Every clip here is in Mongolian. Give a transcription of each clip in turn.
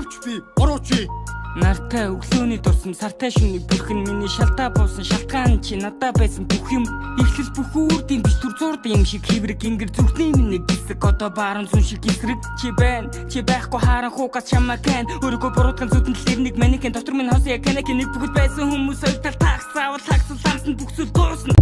Зөвч би, буруу чи. Нартай өглөөний дурсам сартай шүний бүрхэн миний шалтаа буусан шалтгаан чи надаа байсан бүх юм эхлэл бүх үрдийн биш түр зуурд юм шиг хэврэг ингэр зүрхний минь нэг хэсэг одоо баруун зүүн шиг эсрэг чи байна чи байхгүй харан хугас чамаа кэн өөрийгөө буруутган зүтэн тэр нэг манекен дотор минь хос яг канак нэг бүгд байсан хүмүүс хоёр тал тагс заавал тагсал ламсан бүх зүйл дуусна.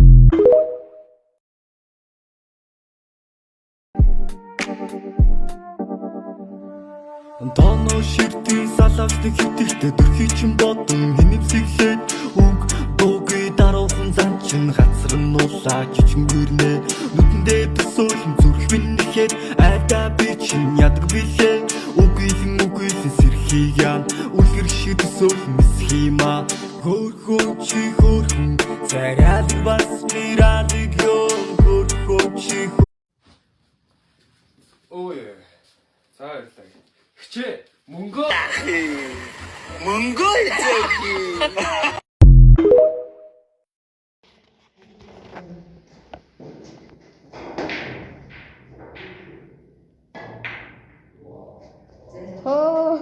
Тоно ширтий салавсдаг хитэгтэй төрхий чин бодон хинэмсэглээд үг дуугүй даруухан зан чин гацран уулаа жижингэрнэ нүдэндээ төсөөлөн зүрх минь нэхэд айдаа би чин ядаг билээ үгийлэн үгийлэн сэрхий яан үлгэр шиг төсөөлөн схема хөөрхөн чи хөөрхөн царайлаг бас миралыг ёо хөөрхөн чи. Өө. За баярлалаа. Хичээ мөнгөө. Хөө.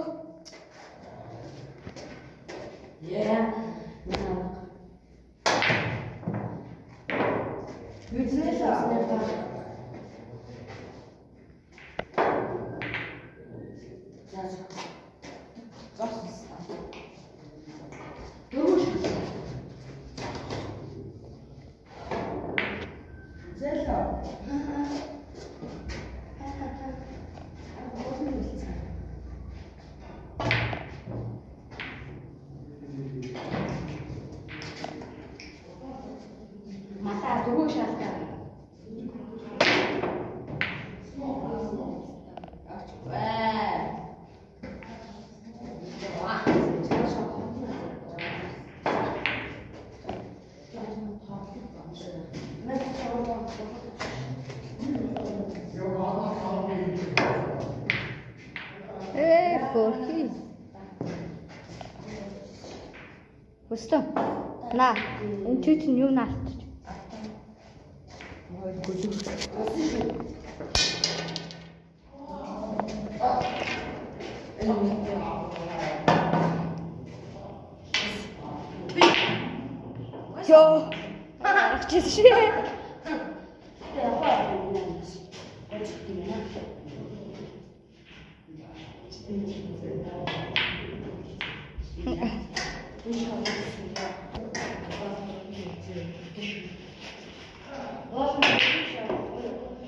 Малаа дөрөв шалтаа. Ээ хөрхи. Өстө. На, энэ чи чинь юу наалтч. Йоо. Аргач шээ.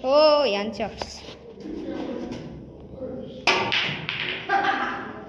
Оо, янз явсан.